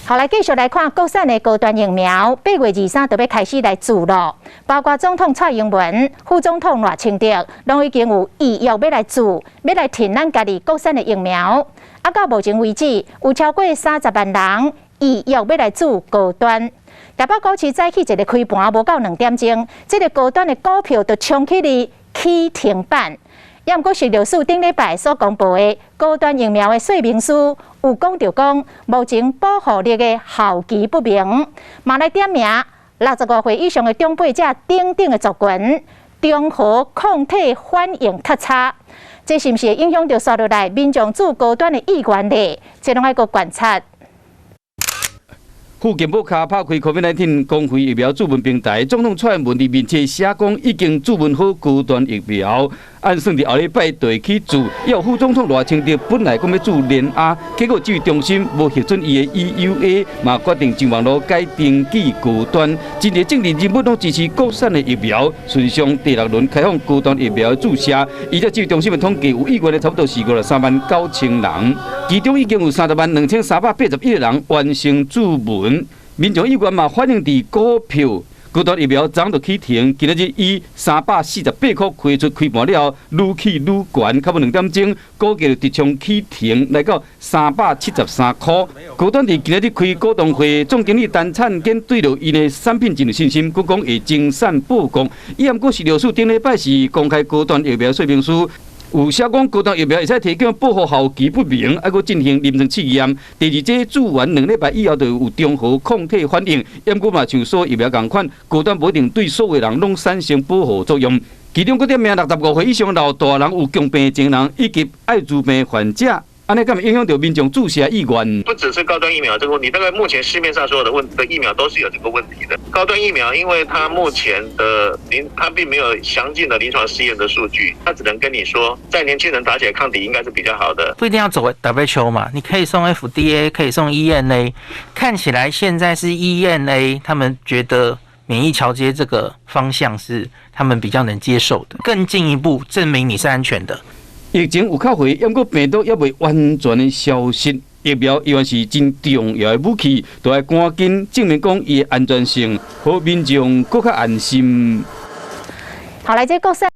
好，來繼續來看國產的高端疫苗，8月23就欲開始來注咯。包括總統蔡英文、副總統賴清德，攏已經有意欲欲來注，欲來挺咱家己國產的疫苗。啊，到目前為止，有超過30萬人意欲欲來注高端。台北股市早起一个開盤無夠2點鐘，這个高端的股票就衝起去起停板。也毋過，食藥署頂禮拜所公布的高端疫苗的說明書，有講著講，目前保護力的效期不明，嘛來點名65歲以上的長輩者等等的族群，中和抗體反應較差，這是毋是會影響著紲落來民眾注高端的意願呢？這攏愛閣觀察。富健保卡拍開 COVID-19 公費疫苗注文平台，總統蔡英文佇面冊寫講已經注文好高端疫苗，按算佇後禮拜就會去注。猶副總統賴清德本來講欲注聯亞，結果指揮中心無核准伊的 EUA，嘛決定上網路改登記高端。真濟政治人物攏支持國產的疫苗，事實上第六輪開放高端疫苗的注射，依照指揮中心的統計，有意願的差不多是53萬9千人，其中已經有30萬2381個人完成注文。民眾意願嘛反映佇股票，高端疫苗昨就起停，今仔日以348塊開出開盤了後，愈起愈懸，較無2點鐘，股價就直衝起停，來到373塊。高端佇今仔日開股東會，總經理陳燦堅對著𪜶的產品真有信心，閣講會增產報貢。伊毋過食藥署頂禮拜是公開高端疫苗說明書。有寫講高端疫苗會使提供保護效期不明，猶閣進行臨床試驗。第二劑注完2禮拜以後，就有中和抗體反應。毋過嘛，像所有疫苗仝款，高端無一定對所有人攏產生保護作用。其中閣點名65歲以上老大人、有共病症人以及愛滋病患者，按呢敢會影響著民眾注射意願？不只是高端疫苗這個問題，大概目前市面上所有的問的疫苗都是有這個問題的。高端疫苗，因為它目前的臨，它並沒有詳盡的臨床試驗的數據，它只能跟你說，在年輕人打起來抗體應該是比較好的。不一定要走 WHO 嘛，你可以送 FDA，可以送 EMA。看起來現在是 EMA，他們覺得免疫橋接這個方向是他們比較能接受的，更進一步證明你是安全的。疫情有較回，毋過病毒猶未完全的消失，疫苗依然是真重要的武器，都愛趕緊證明講伊的安全性，予民眾閣較安心。好，來這國產。